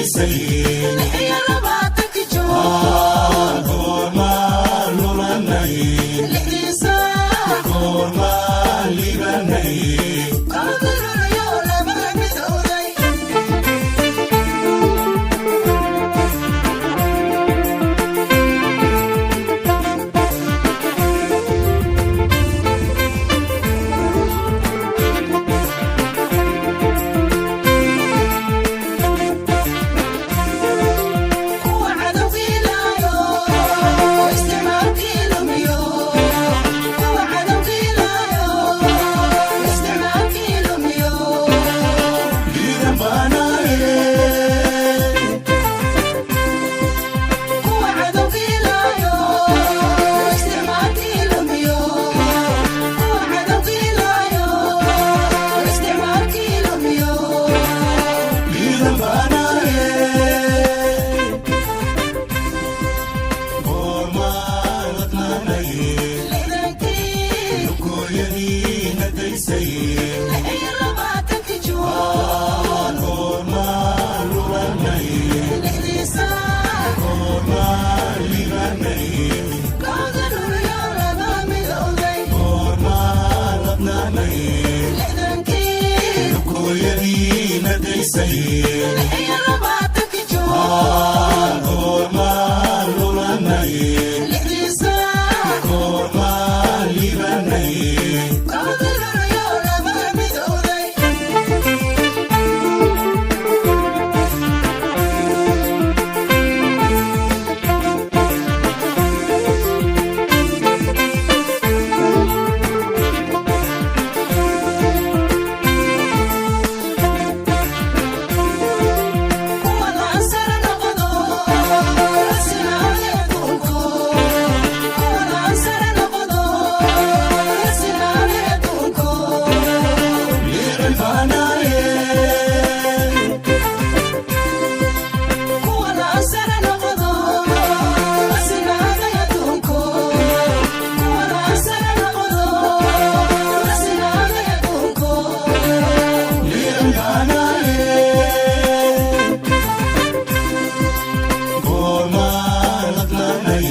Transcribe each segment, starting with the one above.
Daysay 26-kii Juun. Goormaa lulanay? 6-dii saac. Goormaa libanay? Kowda Luulyo laba midowday. Kuwa cadowgii laayo, isticmaalkii lumiyo. Kuwa cadowgii laayo, isticmaalkii lumiyo. Liidan baanaye. Kuwa cadowgii laayo, isticmaalkii lumiyo. Kuwa cadowgii laayo, isticmaalkii lumiyo. Liidan baanaye. Goormaa ladnaanay? 60-kii. Gooyadiina daysay. 26-kii Juun. Goormaa lulanay? 6-dii saac. Goormaa libanay? Kowda Luulyo laba midowday. Goormaa ladnaanay? 60-kii. Gooyadiina daysay. 26-kii Juun. Goormaa lulanay? 6-dii saac. Goormaa libanay? Kowda Luulyo laba midowday. Kuwa laansara noqdo, rasinaale adduunko. Kuwa laansara noqdo, rasinaale adduunko. Liican baanaye. Kuwa laansara noqdo, rasinaale adduunko. Kuwa laansara noqdo, rasinaale adduunko. Liican baanaye. Goormaa ladnaanay?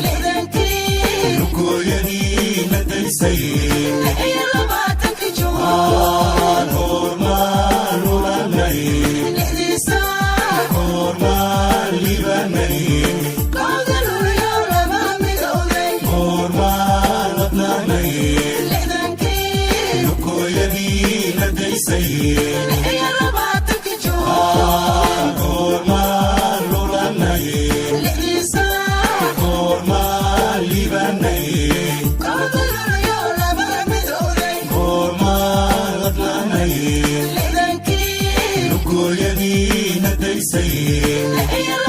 60-kii. Gooyadiina daysay. 26-kii Juun. Goormaa lulanay? 6-dii saac. Goormaa libanay? Kowda Luulyo laba midowday. Goormaa ladnaanay? 60-kii. Gooyadiina daysay. 26-kii Juun. Goormaa lulanay? 6-dii saac. Goormaa libanay? Kowda Luulyo laba midowday. Goormaa ladnaanay? 60-kii. Gooyadiina daysay. 26.